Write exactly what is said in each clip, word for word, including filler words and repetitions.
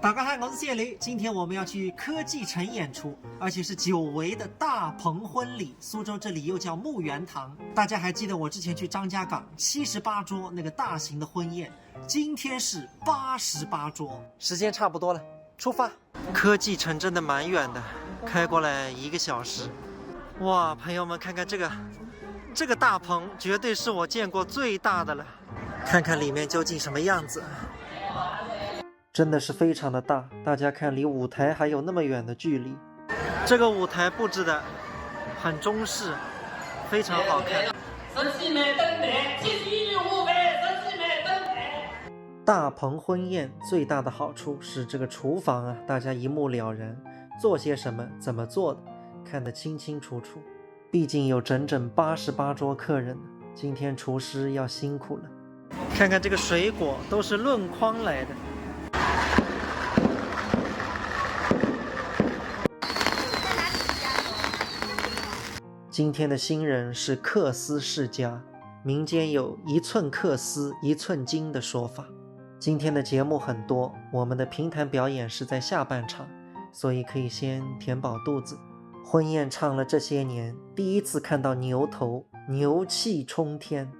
大家好，我是谢雷。今天我们要去科技城演出，而且是久违的大棚婚礼。苏州这里又叫木原堂。大家还记得我之前去张家港七十八桌那个大型的婚宴，今天是八十八桌。时间差不多了，出发。科技城真的蛮远的，开过来一个小时。哇，朋友们，看看这个，这个大棚绝对是我见过最大的了。看看里面究竟什么样子。 真的是非常的大，大家看，离舞台还有那么远的距离。这个舞台布置的很中式，非常好看。十四米登台，七十一米五米，十四米登台。大棚婚宴最大的好处是这个厨房啊，大家一目了然，做些什么，怎么做的，看得清清楚楚。 毕竟有整整八十八桌客人，今天厨师要辛苦了。看看这个水果都是论筐来的。今天的新人是客司世家，民间有“一寸客司一寸金”的说法。今天的节目很多，我们的评弹表演是在下半场，所以可以先填饱肚子。 婚宴唱了这些年，第一次看到牛头，牛气冲天。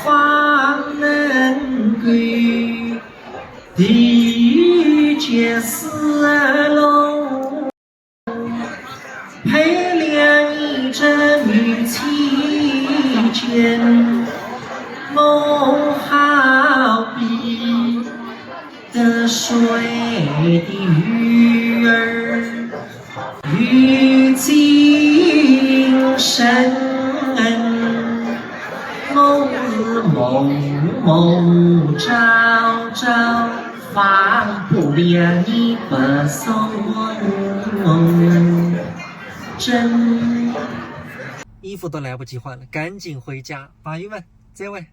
花能够地结丝路，配了你这女妻间，我好比 得水的鱼儿，遇今生，我是梦梦朝朝，忘不了你不送真。衣服都来不及换了，赶紧回家。朋友们，再会。